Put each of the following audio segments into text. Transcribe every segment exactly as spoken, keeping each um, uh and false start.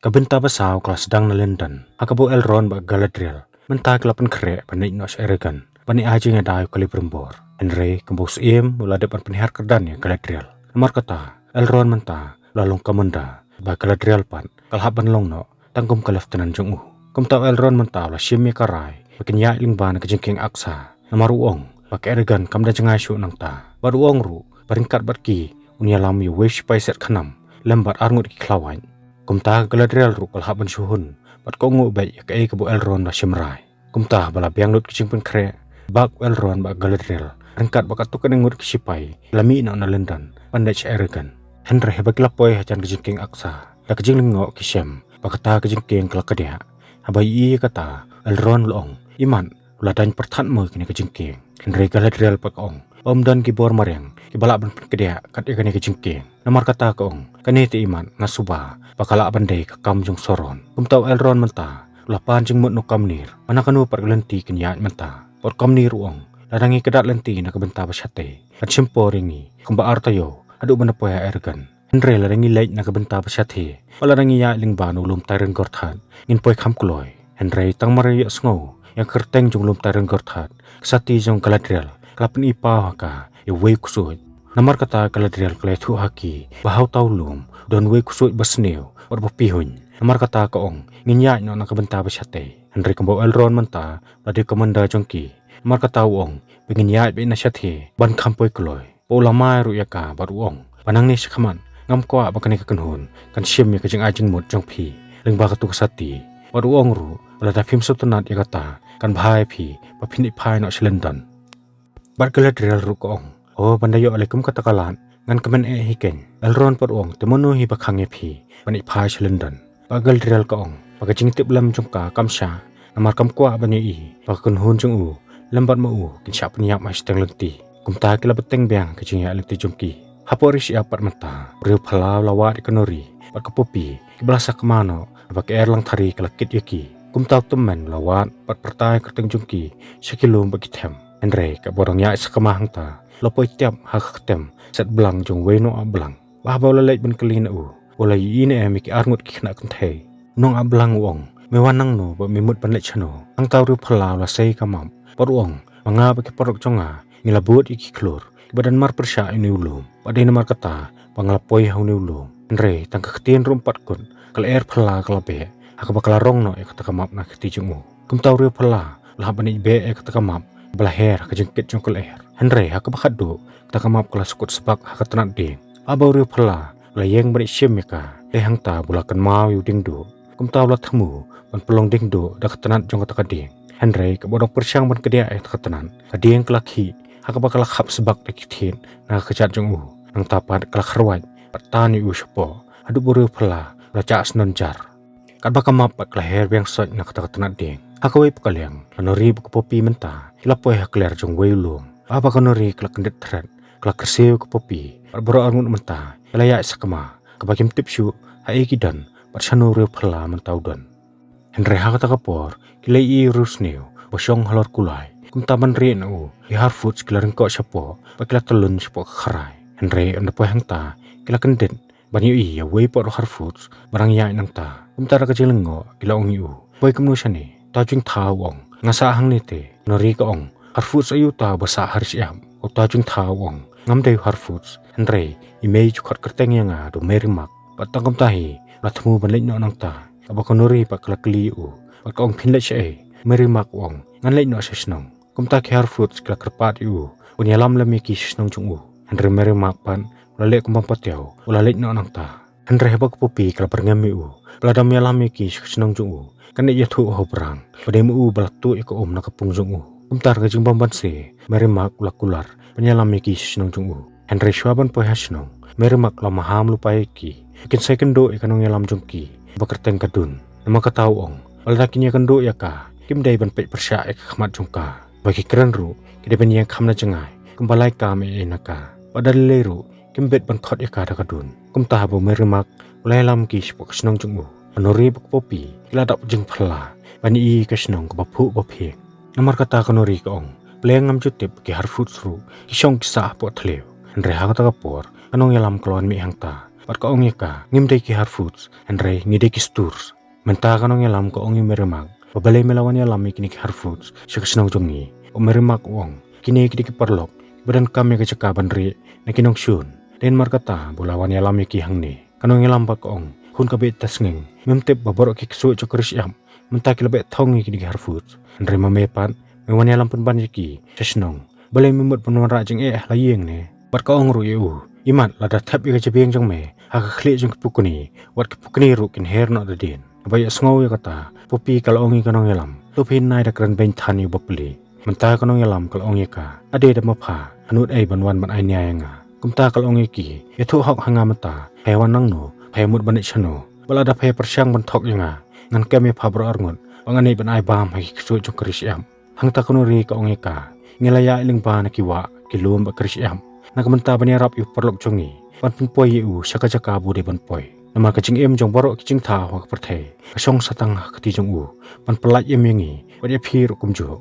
Ka bynta ba saw ka la sdang na London, ha kaba u Elrond bad Galadriel mynta ki la pynkhreh ban leit noh sha Eregion ban ïa ai jingïada ïa u Celebrimbor. Hynrei kumba u Syiem u la dep ban pynhiar kyrdan ïa Galadriel. Namar kata, Elrond mynta u la long commander, bad Galadriel pat ka la hap ban long noh tang kum ka lieutenant jong u. Kumta u Elrond mynta u la shim ïa ka rai ba kin ïaid lyngba na ka jingkieng Aksa, namar u ong ba ka Eregion kam da jngai shuh nangta. Bad u ong ruh ba ryngkat bad ki un ïalam ïa uwei u shipai set khnam lem bad arngut ki khlawait. Kumta ka Galadriel ruh ka la hap ban shu hun bad ka ong u beit ïa kaei kaba u Elrond u la shim rai. Kumta ba la biang lut ki jingpynkhreh, bad u Elrond bad Galadriel ryngkat bad katto katne ngut ki shipai la mih noh na London ban leit sha Eregion. Hynrei haba ki la poi hajan ka jingkieng Aksa, da ka jinglyngngoh ki shem ba kata ka jingkieng ka la kdiah. Haba ïohi ïa kata, u Elrond u la ong, imat u la daiñ pyrthat mo ïa kane ka jingkieng. Hynrei Galadriel pat ka ong ba ym don ki bor mariang kiba lah ban pynkdiah kat ïa kane ka jingkieng. Namar kata ka ong, kane te imat nga suba ba ka lah ban dei ka kam jong Sauron. Kumta u Elrond mynta u la pan jingmut na u Kamnir ba na kano pat ka lynti kin ïaid mynta. Bad u Kamnir u ong, lada ngi kdat lynti na ka bynta ba shate, kan shim por ïa ngi kumba ar taïew haduh ban da poi ha Eregion. Hynrei lada ngi leit na ka bynta ba shate, bad lada ngi ïaid lyngba na u lum Taring Gorthat, ngin poi kham kloi. Hynrei tang mar ïohsngew ïa ka kyrteng jong u lum Taring Gorthat, ka sati jong Galadriel ka la pyni paw ha ka ïa uwei u ksuid. Namar kata Galadriel ka la ïathuh ha ki ba ha uta u lum u don uwei u ksuid ba sniew bad ba pihuiñ. Namar kata ka ong, ngin ïaid noh na ka bynta ba shate. Hynrei kumba u Elrond mynta u la dei commander jong ki, namar kata u ong ba ngin ïaid beit na shate ban kham poi kloi. Ba u la mai ruh ïa ka bad u ong ba nangne shakhmat ngam kwah ba kane ka kynhun kan shim ïa ka jingai jingmut jong phi lyngba katu ka sati. Bad u ong ruh ba lada phim sngewtynnat ïa kata, kan bha ïa phi ba phin ïaid phai noh sha London. Bad Galadriel ruh ka ong, o, ban da ïoh lei kum kata ka lad ngan kmen eh hi keiñ. Elrond pat u ong, te mano hi ba khang ïa phi ban ïaid phai sha London? Bad Galadriel ka ong ba ka jingtip lem jong ka kam shah, namar kam kwah ban ïohi ba ka kynhun jong u lem bad ma u kin shah pynïap ha shiteng lynti. Kumta ki la bteng biang ka jingïaid lynti jong ki. Hapoh ri shyiap pat mynta, u riewphylla u la wad ïa ka Nori bad ka Poppy kiba la sakma noh, haba ka er langthari ka la kit ïa ki. Kumta u tymmen u la wad bad pyrta ïa ka kyrteng jong ki sha ki lum bad ki them. Hynrei kaba dang ïaid sakma hangta, u la poi tiap ha ka ktem set blang jong uwei u nongaip blang. Bad haba u la leit ban kylli na u, u la ïohi ne em ïa ki arngut ki khynnah kynthei. U nongaip blang u ong, me wan nangno bad me mut ban leit shano? Hangta u riewphylla u la sei ka map bad u ong, ma nga bad ki paralok jong nga ngi la bud ïa ki khlur kiba don marpyrshah ïa une u lum. Bad dei namar kata ba nga la poi ha une u lum. Hynrei tang ka ktien ruh ym pat kut, ka lyer phylla ka la beh, ha kaba ka la rong noh ïa kata ka map na ka kti jong u. Kumta u riewphylla u la hap ban ïeit beh ïa kata ka map ba la her ha ka jingkit jong ka lyer. Hynrei ha kaba khatduh, kata ka map ka la sukut sbak ha ka tnat dieng. Haba u riewphylla u la ïeng ban ïashim ïa ka, dei hangta ba u la kynmaw ïa u diengduh. Kumta u la thmu ban pynlong diengduh da ka tnat jong kata ka dieng. Hynrei kaba u dang pyrshang ban kdiah ïa kata ka tnat, ka dieng ka la khih, ha kaba ka la khap sbak da ki thied na ka kjat jong u. Nangta pat ka la kharwait bad tan ïa u shapoh, haduh ba u riewphylla u la jah shnong jar. Katba ka map pat ka la her biang soit na kata ka tnat dieng, ha kawei pat ka liang, la Nori bad ka Poppy mynta ki la poi ha kliar jong uwei u lum. Haba ka Nori ka la kyndit thret, ka la kyrsiew ïa ka Poppy bad baroh arngut mynta ki la ïaid sakma, kaba kim tip shuh haei ki don bad shano u riewphylla mynta u don. Hynrei ha kata ka por ki la ïohi ïa u riewsniew ba shong halor kulai. Kumta ban rieh na u, ki Harfoots ki la ryngkoh shapoh bad ki la tyllun shapoh ka kharai. Hynrei ynda poi hangta, ki la kyndit ban ïohi ïa uwei pat u Harfoots ba dang ïaid nangta. Kumta da ka jinglyngngoh ki la ong ïa u, poi kumno shane? Uta u jingthaw u ong, nga sah hangne te. Nori ka ong, Harfoots aïu uta ba sah ha ri shyiap? Uta u jingthaw u ong, ngam dei u Harfoots, hynrei i mei ju khot kyrteng ïa nga da u Merry Mark. Bad tang kumta hi u la thmu ban leit noh nangta. Haba ka Nori pat ka la kylli ïa u bad ka ong, phin leit shaei? U Merry Mark u ong, ngan leit noh sha shnong. Kumta ki Harfoots ki la kyrpad ïa u ban ïalam lem ïa ki sha shnong jong u. Hynrei u Merry Mark pat u la leh kum bym patiaw, u la leit noh nangta. Hynrei haba ka Poppy ka la byrngem ïa u ba lada ym ïalam ïa ki sha shnong jong u, kan ïathuh ha u Brang ba dei ma u ba la tuh ïa ka um na ka pung jong u. Kumta da ka jingbymbanse, u Merry Mark u la kular ban ïalam ïa ki sha shnong jong u. Hynrei shuwa ban poi ha shnong, u Merry Mark u la maham lypa ïa ki ba kin sa ïakynduh ïa ka nongïalam jong ki ba kyrteng ka Dune. Namar kata u ong ba lada kin ïakynduh ïa ka, kim dei ban peit pyrshah ïa ka khmat jong ka. Ba ki kren ruh ki dei ban ïeng kham na jngai kumba lai kam ei ei na ka. Bad da lei lei ruh kim bit ban khot ïa ka da ka Dune. Kumta haba u Merry Mark u la ïalam ki shapoh ka shnong jong u, ka Nori bad ka Poppy ki la dap jingphylla ban ïohi ïa ka shnong kaba phuh ba phieng. Namar kata ka Nori ka ong, balei ngam ju tip ba ki Harfoots ruh ki shong ki sah hapoh thliew? Hynrei ha kata ka por ka nongïalam ka la wan mih hangta. Bad ka ong ïa ka, ngim dei ki Hereford, hynrei ngi dei ki Stores. Mynta ka nongïalam ka ong ïa u Merrimack ba balei me la wan ïalam ïa kine ki Hereford sha ka shnong jong ngi. U Merrimack u ong, kine ki dei ki paralok ba donkam ïa ka jaka ban rieh na ki nongshun. Dei namar kata ba u la wan ïalam ïa ki hangne. Ka nongïalam pat ka ong, khun ka Beit Tasnging, mem tip ba baroh ki ksuid jong ka ri shyiap mynta ki la beh thong ïa kine ki Hereford? Hynrei ma me pat me wan ïalam pynban ïa ki sha shnong. Balei me mut ban wanrah jingeh ha la ïing ne? Bad ka ong ruh ïa u, imat lada thep ïa ka jabieng jong me ha ka khlieh jong ki pukni, wat ki pukni ruh kin her noh da dien. Haba ïohsngew ïa kata, Poppy ka la ong ïa ka nongïalam, to phin nai da kren beiñ than ïa u bapli. Mynta ka nongïalam ka la ong ïa ka, ade da ma pha, hynrei ei ban wan ban ai nia ïa nga. Kumta ka la ong ïa ki, ïathuh hok ha nga mynta, phi wan nangno, phi mut ban leit shano? Bad lada phi pyrshang ban thok ïa nga, ngan kem ïa pha baroh arngut ba ngan leit ban ai bam ha ki ksuid jong ka ri shyiap. Hangta ka Nuri ka ong ïa ka, ngi la ïaid lyngba na ki wah, ki lum bad ka ri shyiap. Na ka bynta ban ïarap ïa u paralok jong ngi ban pynpoi ïa u sha ka jaka ba u dei ban poi. Namar ka jingim jong baroh ki jingthaw ha ka pyrthei ka shong sa tang ha ka kti jong u ban pyllait im ïa ngi bad ïa phi ruh kumjuh.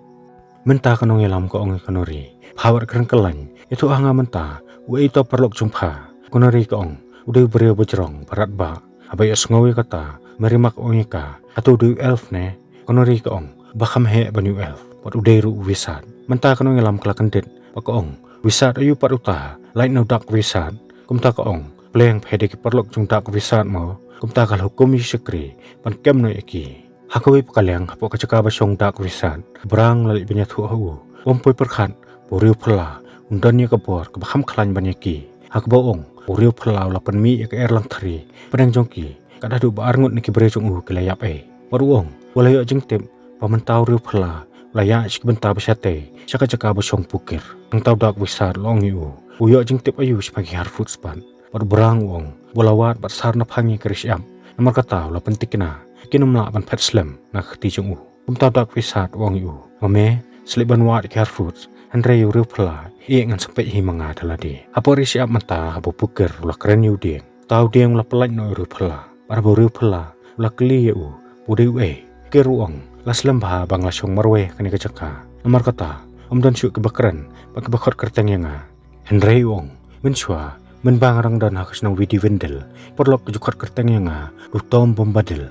Mynta ka nongïalam ka ong ïa ka Nuri, pha wat kren kyllaiñ, ïathuh ha nga mynta, uei uta u paralok jong pha? Ka Nuri ka ong, u dei u briew ba jrong, ba radbah. Haba ïohsngew ïa kata, Merrimack u ong ïa ka, hato u dei u elf ne? Ka Nuri ka ong, ba kham heh ban ïa u elf, bad u dei ruh u wizard. Mynta ka nongïalam ka la kyndit bad ka ong, wizard aïu pat uta, lait na u dark wizard. Kumta ka ong, pleng phi dei ki paralok jong u dark wizard mo? Kumta ka la hukum ïa ki shakri ban kem noh ïa ki. Ha kawei pat ka liang, hapoh ka jaka ba shong u dark wizard, u Brang u la leit ban ïathuh ha u, um poi pyrkhat ba u riew phylla un don ïa ka bor kaba kham khlaiñ ban ïa ki. Ha kaba u ong, u riew phylla u la pynmih ïa ka Erlangthari hapdeng jong ki, kat haduh ba arngut na ki briew jong u ki la ïap ei. Bad u ong, u la ïoh jingtip ba mynta u riew phylla u la ïaid sha ki bynta ba shatei sha ka jaka ba shong u Pukir. Hangta u dark wizard u la ong ïa u, u ïoh jingtip aïu shaphang ki Hereford pat? Bad u Brang u ong, u la wad bad sar na phang ïa ka ri shyiap. Namar kata u la pynthikna, kin ym lah ban phet slem na ka kti jong u. Kumta u dark wizard u ong ïa u, ma me, sa leit ban wad ïa ki Hereford, hynrei ïa u riew phylla, ïeh ngan sa peit hi ma nga da lade. Hapoh ri shyiap mynta, haba u Pukir u la kren ïa u dieng, uta u dieng u la pyllait noh ïa u riew phylla. Bad haba u riew phylla u la kylli ïa u ba u dei uei, u Pukir u ong, la slem bha ba nga la shong marwei ha kane ka jaka. Namar kata ym don shuh kiba kren bad kiba khot kyrteng ïa nga. Hynrei u ong, mynshuwa, mynba nga dang don ha ka shnong Widi Windel, ki paralok ki ju khot kyrteng ïa nga da u Tom Bombadil.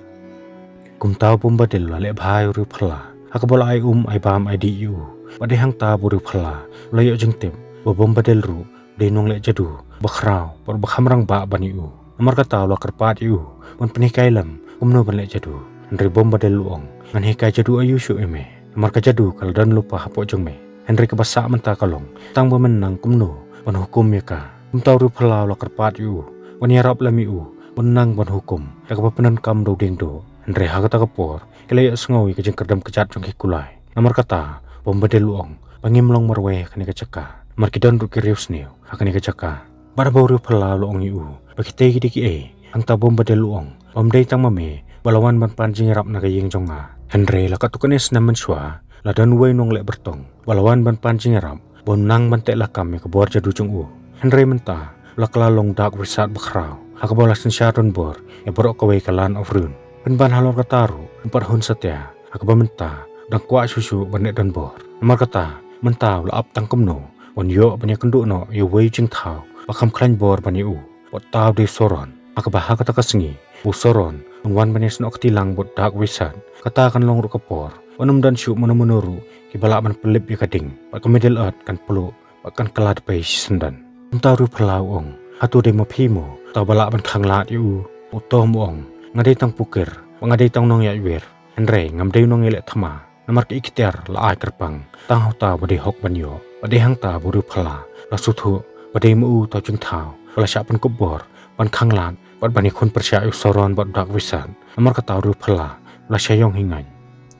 Kumta u Bombadil u la leh bha ïa u riew phylla, ha kaba u la ai um ai bam ai dih ïa u. Bad dei hangta ba u riew phylla u la ïoh jingtip ba u Bombadil ruh u dei u nongleh jadu ba khraw bad ba kham rangbah ban ïa u. Namar kata u la kyrpad ïa u ban pynhikai lem kumno ban leh jadu. Hynrei u Bombadil u ong, ngan hikai jadu aïu shuh ïa me, namar ka jadu ka la don lypa hapoh jong me. Hynrei kaba sah mynta ka long tang ba men nang kumno ban hukum ïa ka. Kumta u riew phylla u la kyrpad ïa u ban ïarap lem ïa u ban nang ban hukum da kaba pyndonkam da u dieng duh. Hynrei ha kata ka por ki la ïohsngew ïa ka jingkyrdem kjat jong ki kulai. Namar kata u Bombadil u ong ba ngim long marwei ha kane ka jaka, namar ki don ruh ki riewsniew ha kane ka jaka. Bad haba u riew phylla u la ong ïa u ba kitei ki dei kiei, hangta u Bombadil u ong, ym dei tang ma me ba la wan ban pan jingïarap na ka ïing jong nga, hynrei la katto katne snem mynshuwa la don uwei u nongleh byrtong ba la wan ban pan jingïarap ban nang ban teh lakam ïa ka bor jadu jong u. Hynrei mynta u la kylla long u dark wizard ba khraw, ha kaba u la synshar donbor ïa baroh kawei ka Land of Ruin. Pynban halor kata ruh um pat hun satia, ha kaba mynta u dang kwah shuh shuh ban leh donbor. Namar kata mynta u la ap tang kumno ban ïoh ban ïakynduh noh ïa uwei u jingthaw ba kham khlaiñ bor ban ïa u, bad uta u dei u Sauron. Ha kaba ha kata ka sngi u Sauron un wan ban ïasnoh kti lang bad u dark wizard. Kata kan long ruh ka por ban ym don shuh mano mano ruh kiba lah ban pynlip ïa ka ding, bad ka Middle Earth kan pluh bad kan kylla dpei shisyndon. Kumta u riew phylla u ong, hato dei ma phi mo uta uba lah ban khanglad ïa u? U Tom u ong, nga dei tang u Pukir bad nga dei tang u nongïaid wir, hynrei ngam dei u nongïaleh thma. Namar ka ikhtiar la ai kyrpang tang ha uta uba dei hok ban ïoh. Bad dei hangta ba u riew phylla u la sngewthuh ba dei ma u uta u jingthaw uba la shah pynkup bor ban khanglad bad ban ïakhun pyrshah ïa u Sauron bad u dark wizard. Namar kata u riew phylla u la shah ïong hi ngaiñ.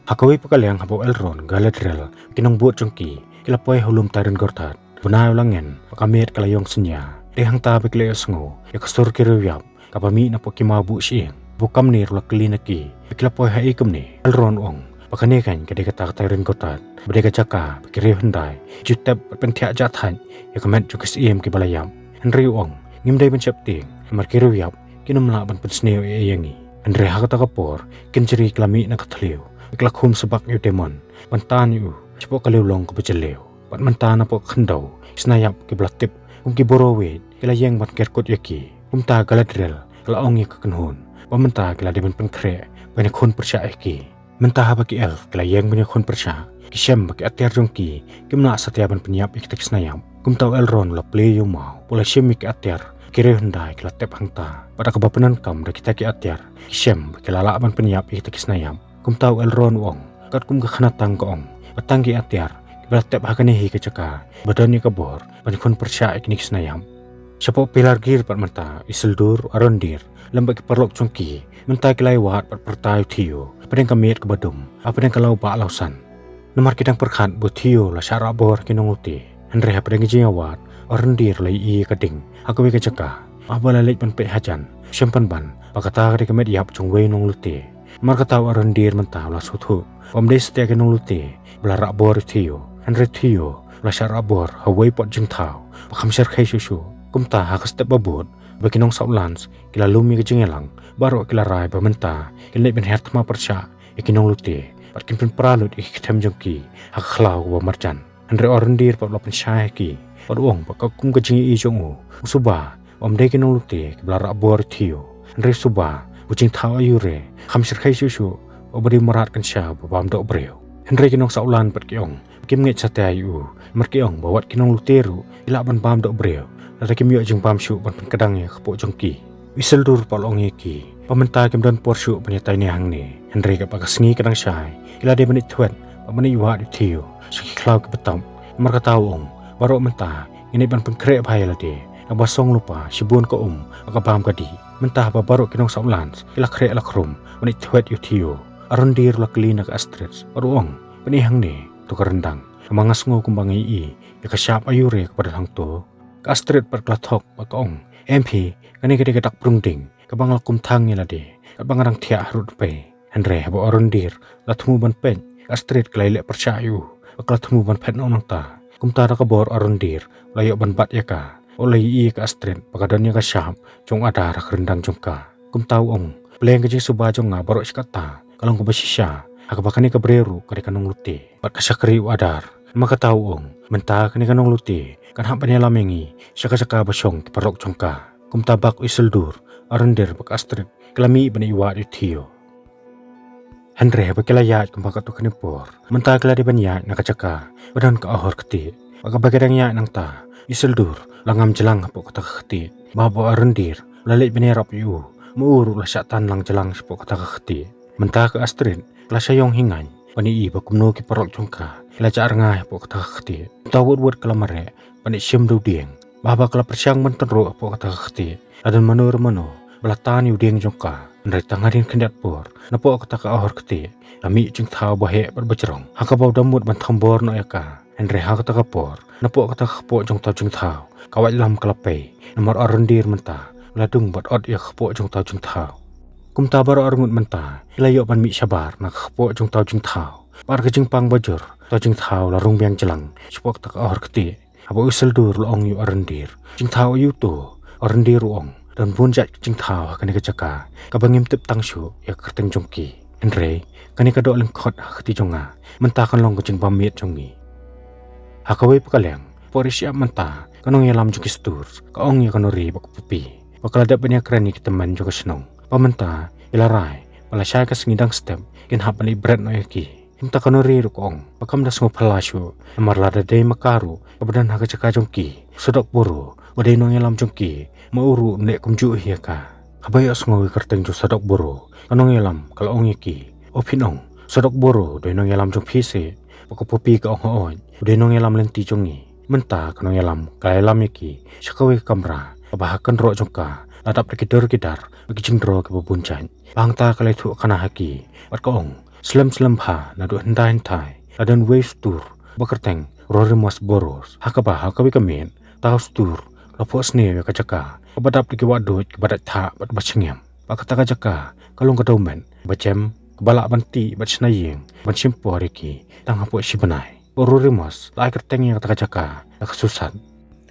Ha kawei pat ka liang, haba u Elrond, Galadriel, ki nongbud jong ki ki la poi ha u lum Taron Gortat, u bnai u la ngen bad ka miet ka la ïong synñia. Dei hangta ba ki la ïohsngew ïa ka sur ki riewïap kaba mih napoh ki maw buh shyieng. Ba u Kamnir u la kylli na ki ba ki la poi haei kumne. Elrond u ong ba kane kan ka dei kata ka Taron Gortat, ba dei ka jaka ba ki riewhyndai ki ju tep bad pynthiah jahthait ïa ka met jong ki syiem kiba la ïap. Hynrei u ong, ngim dei ban sheptieng, namar ki riewïap kin ym lah ban pynsniew ei ei ïa ngi. Hynrei ha kata ka por ki kynjri ki la mih na ka thliew, ki la khum sbak ïa u demon ban tan ïa u shapoh ka liewlong kaba jylliew. Bad mynta napoh ka khyndew ki snaiap kiba la tip kum ki Borrowed ki la ïeng ban ker kut ïa ki. Kumta Galadriel ka la ong ïa ka kynhun ba mynta ki la dei ban pynkhreh ban ïakhun pyrshah ïa ki. Mynta haba ki elf ki la ïeng ban ïakhun pyrshah, ki shem ba ki atiar jong ki kim lah satia ban pynïap ïa kita ki sniap. Kumta u Elrond u la plie ïa u maw bad u la shim ïa ki atiar. Ki riew hyndai ki la tep hangta bad ha kaba pyndonkam da kita ki atiar, ki shem ba ki la lah ban pynïap ïa kita ki sniap. Kumta u Elrond u ong, katkum ka khynnah tang ka ong ba tang ki atiar kiba la tep ha kane hi ka jaka ba don ïa ka bor ban ïakhun pyrshah ïa kine ki sniap. Shapoh Pelargir pat mynta u Isildur, Arondir lem bad ki paralok jong ki mynta ki la ïawad bad pyrta ïa u Theo hapdeng ka miet kaba dum, hapdeng ka lawbah lawsan. Namar ki dang pyrkhat ba u Theo u la shah rah bor ha ki nonglute. Hynrei hapdeng ka jingïawad u Arondir u la ïohi ïa ka ding ha kawei ka jaka. Haba u la leit ban peit hajan, u shem pynban ba kata ka dei ka met ïap jong uwei u nonglute. Namar kata u Arondir mynta u la sngewthuh ba ym dei satia ki nonglute ba la rah bor ïa u Theo, hynrei u Theo u la shah rah bor ha uwei pat jingthaw ba kham shyrkhei shuh shuh. Kumta ha ka step ba bud ba ki nongsawdlans ki la lum ïa ka jingïalang, baroh ki la rai ba mynta kin leit ban her thma pyrshah ïa ki nonglute bad kin pynpra lut ïa ki kthem jong ki ha ka khlaw kaba marjan. Hynrei u Arondir pat u la pynshai ha ki bad u ong ba katkum ka jingïohi jong u, u suba ba ym dei ki nonglute kiba la rah bor ïa u Theo, hynrei u suba ba u jingthaw aiu re kham shyrkhei shuh shuh bad ba dei u mrad kynsha ba bam doh briew. Hynrei ki nongsawdlans pat ki ong kim ngeit satia ïa u, namar ki ong ba wat ki nonglute ruh ki lah ban bam doh briew lada kim ïoh jingbam shuh ban pynkdang ïa ka kpoh jong ki. U Isildur pat u la ong ïa ki ba mynta kim don por shuh ban ïatai ne hangne, hynrei katba ka sngi ka dang shai ki la dei ban ïathwet bad ban ïawad ïa u Theo sha ki khlaw kiba tap. Namar kata u ong, baroh mynta ngin ïa ban pynkhreh bha ïa lade, naba song lypa shibun ka um bad ka bam ka dih. Mynta haba baroh ki nongsawdlans ki la khreh la khrum ban ïathwet ïa u Theo, u Arondir u la kylli na ka Astrid bad u ong, phin ïa hangne to ka ryndang, namar nga sngew kumba nga ïohi ïa ka shap aiu re kaba don hangto. Ka Astrid pat ka la thok bad ka ong, em phi, kane ka dei ka dak prung ding kaba nga la kum thang ïa lade katba nga dang thiah harud pei. Hynrei haba u Arondir u la thmu ban peit, ka Astrid ka la ïaleh pyrshah ïa u bad ka la thmu ban phet noh nangta. Kumta da ka bor u Arondir u la ïoh ban bat ïa ka bad u la ïohi ïa ka Astrid ba ka don ïa ka shap jong u adar ha ka ryndang jong ka. Kumta u ong, pleng ka jingsuba jong nga baroh shi katta ka long kaba shisha ha kaba kane ka briew ruh ka dei ka nonglute bad ka shakri u adar. Namar kata u ong, mynta kane ka nonglute kan hap ban ïalam ïa ngi sha ka jaka ba shong ki paralok jong ka. Kumta bak u Isildur, u Arondir bad ka Astrid ki la mih ban ïawad ïa u Theo. Hynrei haba ki la ïaid kumba katto katne por, mynta ki la dei ban ïaid na ka jaka ba don ka ahor ktieh. Bad kaba ki dang ïaid nangta, u Isildur u la ngam jlang hapoh kata ka ktieh. Bad haba u Arondir u la leit ban ïarap ïa u, ma u ruh u la shah tan lang jlang shapoh kata ka ktieh. Mynta ka Astrid ka la sha ïong hi ngaiñ ban ïohi ba kumno ki paralok jong ka ki la jah rngai hapoh kata ka ktieh. Mynta wut wut ka la mareh ban ïashim da u dieng. Bad haba ka la pyrshang ban tynruh hapoh kata ka ktieh, la don mano re mano ba la tan ïa u dieng jong ka. Hynrei tang hadien khyndiat por, napoh kata ka ahor ktieh la mih jingthaw ba heh bad ba jrong, ha kaba u da mut ban thombor noh ïa ka. Hynrei ha kata ka por, napoh kata ka kpoh jong uta u jingthaw, ka waitlam ka la pei, namar u Arondir mynta u la dung bad ot ïa ka kpoh jong uta u jingthaw. Kumta baroh arngut mynta ki la ïoh ban mih shabar na ka kpoh jong uta u jingthaw. Bad ka jingpang ba jur, uta u jingthaw u la rung biang jlang shapoh kata ka ahor ktieh. Haba u Isildur u la ong ïa u Arondir, jingthaw aiu to? U Arondir u ong, don bun jait ki jingthaw ha kane ka jaka kaba ngim tip tang shuh ïa ka kyrteng jong ki. Hynrei kane ka doh lyngkhot ha ka kti jong nga, mynta kan long ka jingbam miet jong ngi. Ha kawei pat ka liang, hapoh ri shyiap mynta, ka nongïalam jong ki Sturt ka ong ïa ka Nori bad ka Poppy ba ka la dep ban ïakren ïa ki tymmen jong ka shnong, ba mynta ki la rai ba lashai ka sngi dang step kin hap ban ïa bret noh ïa ki. Kumta ka Nori ruh ka ong ba kam da sngewphylla shuh, namar lada dei ma ka ruh kaba don ha ka jaka jong ki, u Sadok Boro ba dei nongïalam jong ki, ma u ruh un leh kumjuh hi ïa ka. Haba ïohsngew ïa ka kyrteng jong u Sadok Boro, ka nongïalam ka la ong ïa ki, o phin ong u Sadok Boro u dei nongïalam jong phi seh? Bad ka Poppy ka ong, hooid, u dei nongïalam lynti jong ngi. Mynta ka nongïalam ka la ïalam ïa ki sha kawei ka kamra kaba ha kynroh jong ka la dap da ki dur ki dar bad ki jingdro kiba bun jait. Bad hangta ka la ïathuhkhana ha ki bad ka ong, slem slem bha, naduh hyndai hynthai la don uwei u stur ba kyrteng Rorimus Boros, ha kaba ha kawei ka miet uta u stur u la phohsniew ïa ka jaka kaba dap da ki wahduid kiba dait thah bad ba shngiam. Bad kata ka jaka ka long ka dewmet ba jem, kaba lah ban tih bad shna ïing ban shim por ïa ki tang hapoh shi bnai. Bad u Rorimus u la ai kyrteng ïa kata ka jaka da ka Susat.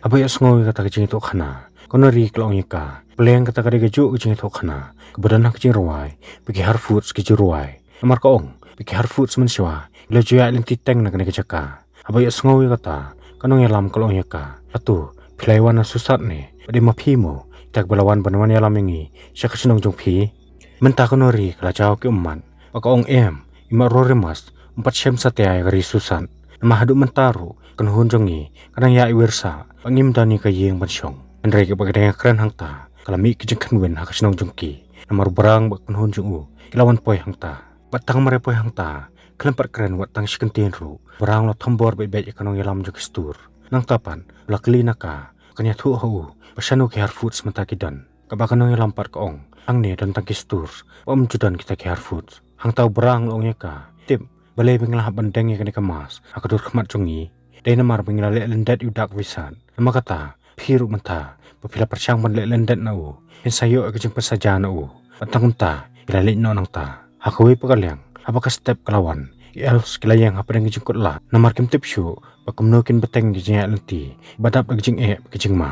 Haba ïohsngew ïa kata ka jingïathuhkhana, ka Nori ka la ong ïa ka, pleng kata ka dei kajuh ka jingïathuhkhana kaba don ha ka jingrwai ba ki Harfoots ki ju rwai. Namar ka ong ba ki Harfoots mynshuwa ki la ju ïaid lynti teng na kane ka jaka. Haba ïohsngew ïa kata, ka nongïalam ka la ong ïa ka, hato phi la ïa wan na Susat ne, bad dei ma phi mo? Te kaba la wan ban wan ïalam ïa ngi sha ka shnong jong phi. Mynta ka Nori ka la jaw ki ummat, ba ka ong em, i Mat Rorimas um pat shem satia ïa ka ri Susan. Namar haduh mynta ruh ka kynhun jong ngi ka dang ïa iwir sa, ba ngim don ïa ka ïing ban shong. Hynrei kaba ka dang ïa kren hangta, ka la mih ka jingkynwin ha ka shnong jong ki. Namar u Brang bad ka kynhun jong u ki la wan poi hangta. Bad tang mar ïa poi hangta, khlem pat kren wat tang shi kyntien ruh, u Brang u la thombor beit beit ïa ka nongïalam jong ki stur. Nangta pat u la kylli na ka, kan ïathuh ha u ba shano ki Whole Foods mynta ki don. Kaba ka nongïalam pat ka ong, hangne don tang ki stur, ba ym ju don kita ki Whole Foods. Hangta u Brang u la ong ïa ka, tip, balei ba ngi la hap ban deng ïa kane ka mask ha ka dur khmat jong ngi? Dei namar ba ngi la leh lyndet ïa u Dak Visat. Namar kata, phi ruh mynta ba phi la pyrshang ban leh lyndet na u, phin sa ïoh ïa ka jingpynsaja na u. Bad tang kumta phi la leit noh nangta. Ha kawei pat ka liang, haba ka step ka la wan, ki elves ki la ïeng hapdeng ka jingkut lad, namar kim tip shuh ba kumno kin bteng ïa ka jingïaid lynti ba dap da ka jingeh bad ka jingma.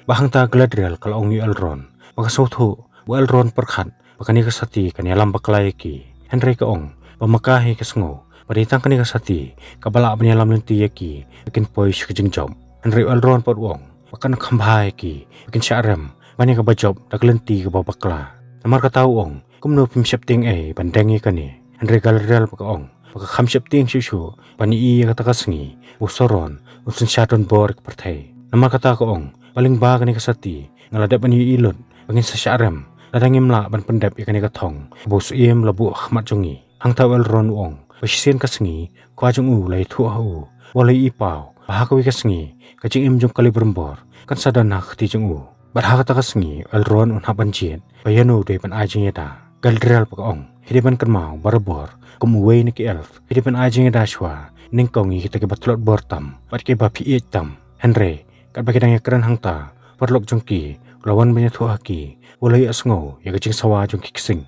Bad hangta Galadriel ka la ong ïa u Elrond ba ka sngewthuh ba u Elrond pyrkhat ba kane ka sati kan ïalam bakla ïa ki. Hynrei ka ong ba ma ka hi ka sngew ba dei tang kane ka sati kaba lah ban ïalam lynti ïa ki ba kin poi sha ka jingjop. Hynrei u Elrond pat u ong ba kan kham bha ïa ki ba kin shah rem ban ïa kaba jop da ka lynti kaba bakla. Namar kata u ong, kumno phim sheptieng ei ban deng ïa kane? Hynrei Galadriel pat ka ong ba ka kham sheptieng shuh shuh ban ïohi ïa kata ka sngi ba u Sauron un synshar donbor ïa ka pyrthei. Namar kata ka ong ba lyngba kane ka sati nga la dep ban ïohi lut ba ngin sa shah rem lada ngim lah ban pyndep ïa kane ka thong ba u Syiem u la buh ha khmat jong ngi. Hangta u Elrond u ong ba shisien ka sngi u kpa jong u u la ïathuh ha u, u la ïohi paw ba ha kawei ka sngi ka jingim jong u Celebrimbor kan sa don ha ka kti jong u. Bad ha kata ka sngi u Elrond un hap ban jied ba ïano u dei ban ai jingïada. Galadriel pat ka ong, phi dei ban kynmaw barabor, kum uwei na ki elf, phi dei ban ai jingïada shuwa nyngkong ïa kita kiba tlot bor tam bad kiba phi ïeit tam. Hynrei katba ki dang ïakren hangta, u paralok jong ki u la wan ban ïathuh ha ki, u la ïohsngew ïa ka jingsawa jong ki ksing.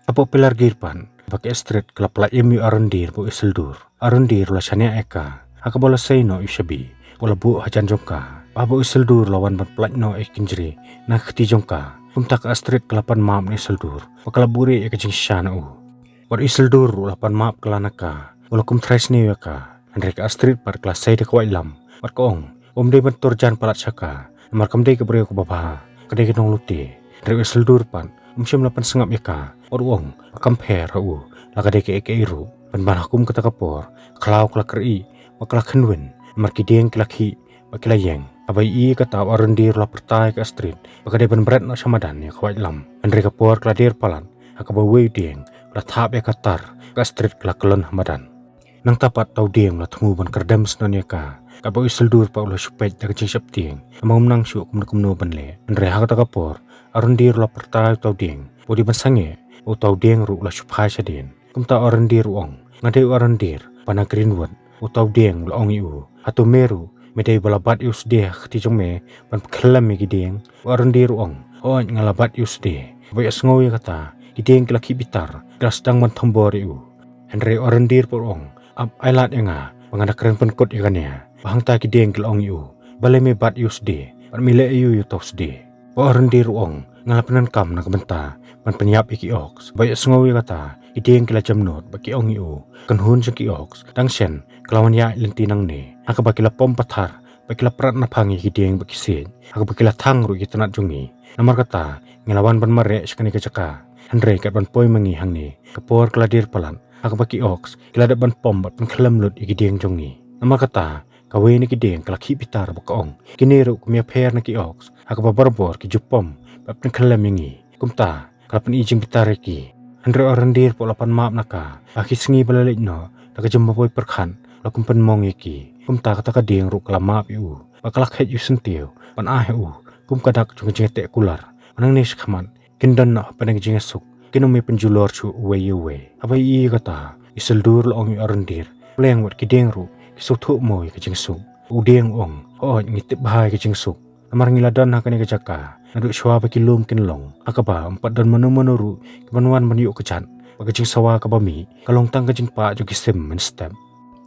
Hapoh Pelargir pat, ba ka Astrid ka la pynlait im ïa u Arondir bad u Isildur. U Arondir u la shaniah ïa ka, ha kaba u la sei noh ïa u shabi ba u la buh hajan jong ka. Bad haba u Isildur u la wan ban pynlait noh ïa ka kynjri na ka kti jong ka, kumta ka Astrid ka la pan map na u Isildur bad ka la buhrieh ïa ka jingshisha na u. Bad u Isildur ruh u la pan map kylla na ka, u la kum trai sniew ïa ka. Hynrei ka Astrid pat ka la sei da ka waitlam bad ka ong ba um dei ban tur jan palat sha ka, namar kam dei ka briew kaba bha, ka dei ka nonglute. Hynrei u Isildur pat um shym la pynsngap ïa ka, bad u ong ba kam pher ha u la ka dei kaei kaei ruh. Pynban ha kum kata ka por, ka khlaw ka la kyrieh bad ka la kynwin, namar ki dieng ki la khih bad ki la ïeng. Haba ïohi ïa kata, u Arondir u la pyrta ïa ka Astrid ba ka dei ban bret noh sha madan ïa ka waitlam. Hynrei ka por ka la dier palat ha kaba uwei u dieng u la thap ïa ka tar, ka Astrid ka la kyllon ha madan. Nangta pat uta u dieng u la thmu ban kyrdem shnong ïa ka. Katba u Isildur pat u la shu peit da ka jingsheptieng, namar um nang shuh kumno kumno ban leh. Hynrei ha kata ka por u Arondir u la pyrta ïa uta u dieng ba u dei ban sangeh ba uta u dieng ruh u la shu phai shadien. Kumta u Arondir u ong, nga dei u Arondir ba na Greenwood. Uta u dieng u la ong ïa u, hato me ruh me dei ba la bat ïa u sdie ha ka kti jong me ban pynkhyllem ïa ki dieng? U Arondir u ong, hooid nga la bat ïa u sdie. Haba ïohsngew ïa kata, ki dieng ki la khih bitar, ki la sdang ban thombor ïa u. Hynrei u Arondir pat u ong, ap ailad ïa nga ba ngan da kren pynkut ïa kane. Bad hangta ki dieng ki la ong ïa u, balei me bat ïa u sdie bad me leh aïu ïa uta u sdie? Bad u Arondir u ong, nga la pyndonkam na ka bynta ban pynïap ïa ki orcs. Haba ïohsngew ïa kata, ki dieng ki la jemnud bad ki ong ïa u, ka kynhun jong ki orcs dang shen ka la wan ïaid lynti nangne, ha kaba ki la pom pathar bad ki la prat naphang ïa ki dieng bad ki siej, ha kaba ki la thang ruh ïa ki tnat jong ngi. Namar kata ngi la wan ban mareh sha kane ka jaka. Hynrei kat ban poi ma ngi hangne, ka por ka la dier palat, ha kaba ki orcs ki la dep ban pom bad pynkhyllem lut ïa ki dieng jong ngi. Namar kata kawei na ki dieng ka la khih bitar bad ka ong, kine ruh kim ïapher na ki orcs, ha kaba barabor ki ju pom bad pynkhyllem ïa ngi. Kumta ka la pyni jingbitar ïa ki. Hynrei u Arondir pat u la pan map na ka ba ha ki sngi ba la leit noh, da ka jingbabieit pyrkhat u la kum pynmong ïa ki. Kumta kata ka dieng ruh ka la map ïa u bad ka la kheit ïa u syntiew ban ai ha u kum ka dak jong ka jingïateh kular, ba nangne shakhmat kin don noh hapdeng ka jingïasuk, kin ym ïa pynjulor shuh uwei ïa uwei. Haba ïohi ïa kata, u Isildur u la ong ïa u Arondir, pleng wat ki dieng ruh ki sngewthuh mo ïa ka jingsuk? U dieng u ong, hooid ngi tip bha ïa ka jingsuk, namar ngi la don ha kane ka jaka naduh shuwa ba ki lum kin long, ha kaba ym pat don mano mano ruh ki ban wan ban ïuh kjat. Bad ka jingsawa kaba mih ka long tang ka jingpah jong ki sim mynstep.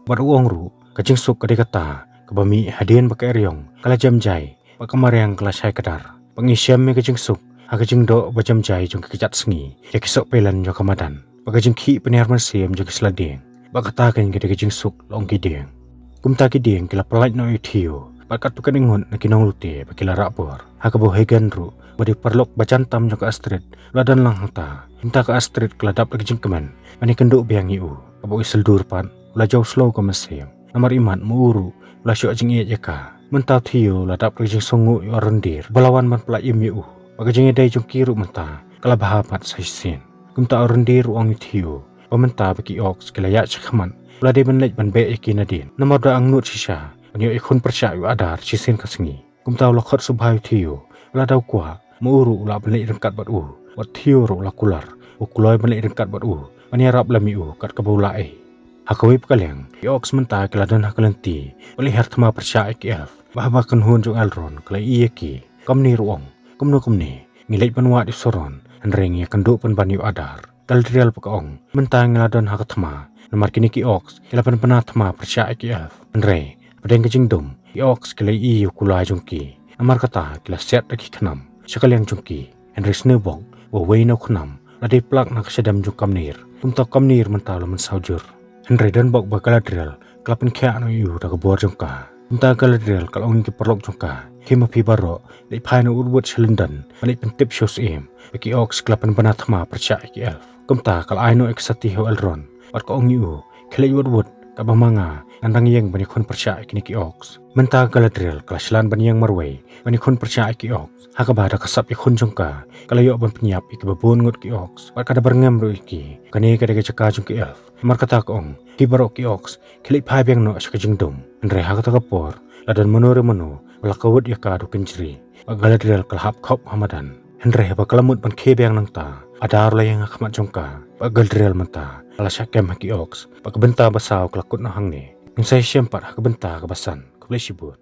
Bad u ong ruh, ka jingsuk ka dei kata kaba mih hadien ba ka eriong ka la jem jai bad ka mariang ka la shai kdar. Bad ngi shem ïa ka jingsuk ha ka jingdoh ba jem jai jong ki kjat sngi ïa ki sohpeilen jong ka madan. Bad ka jingkhih pynhiar mynsiem jong ki sla dieng, bad kata keiñ ka dei ka jingsuk, la ong ki dieng. Kumta ki dieng ki la pynlait noh ïa u Theo, bad katto katne ngut na ki nonglute ba ki la rah bor. Ha kaba u Hagen ruh, uba dei u paralok ba jan tam jong ka Astrid, u la don lang hangta. Kumta ka Astrid ka la dap da ka jingkmen ban ïakynduh biang ïa u. Haba u ïasyldur pat, u la jaw shlur ka mynsiem. Namar imat ma u ruh u la shoh jingïeit ïa ka. Mynta u Theo u la dap da ka jingsngew ïa u Arondir, uba la wan ban pyllait im ïa u. Bad ka jingïadei jong ki ruh mynta ka la bha pat sa shisien. Kumta u Arondir u ong ïa u Theo ba mynta ba ki Orcs ki la ïaid shakhmat, u la dei ban leit ban beh ïa ki nadien. Namar da angnud shisha ban ïoh ïakhun pyrshah ïa u Adar shisien ka sngi. Kumta u la khot sngewbha ïa u Theo, u la da u kwah, ma u ruh u lah ban leit ryngkat bad u. Bad u Theo ruh u la kular, u kloi ban leit ryngkat bad u, ban ïarap lem ïa u kat kaba u lah ei. Ha kawei pat ka liang, ki Orcs mynta ki la don ha ka lynti ban leit hiar thma pyrshah ïa ki Elf. Bad haba ka kynhun jong u Elrond ka la ïohi ïa ki, u Kamnir u ong, kumno kumne, ngi leit ban wad ïa u Sauron, hynrei ngi ïakynduh pynban ïa u Adar. Galadriel pat ka ong, mynta ngi la don ha ka thma, namar kine ki Orcs ki la pynbna thma pyrshah ïa ki Elf. Hynrei hapdeng ka jingdum, ki Orcs ki la ïohi ïa u kulai jong ki. Namar kata ki la siat da ki khnam sha ka liang jong ki. Hynrei sngewbok ba uwei na u khnam u la dei plak na ka shadem jong u Kamnir. Kumta u Kamnir mynta u la mynsaw jur. Hynrei don bok ba Galadriel ka la pynkhiah noh ïa u da ka bor jong ka. Kumta Galadriel ka la ong ïa ki paralok jong ka, khie ma phi baroh, leit phai noh wut wut sha lyndan, ban leit pyntip sha u Syiem ba ki Orcs ki la pynbna thma pyrshah ïa ki Elf. Kumta ka la ai noh ïa ka sati ha u Elrond, bad ka ong ïa u, khie leit wut wut, katba ma nga ngan dang ïeng ban ïakhun pyrshah ïa kine ki Orcs. Mynta Galadriel ka la shlan ban ïeng marwei ban ïakhun pyrshah ïa ki Orcs. Ha kaba da ka sap ïakhun jong ka, ka la ïoh ban pynïap ïa kiba bun ngut ki Orcs, bad ka da byrngem ruh ïa ki. Kane ka dei ka jaka jong ki Elf. Namar kata ka ong, phi baroh ki Orcs, khie leit phai biang noh sha ka jingdum. Hynrei ha kata ka por, la don mano re mano ba la kawut ïa ka da u kynjri. Bad Galadriel ka la hap khop ha madan. Hynrei haba ka la mut ban khie biang nangta, u Adar u la ïeng ha khmat jong ka. Bad Galadriel mynta ka la shah kem ha ki Orcs. Bad ka bynta ba saw ka la kut noh hangne. Ngin sa ïashem pat ha ka bynta kaba san. Khublei shibun.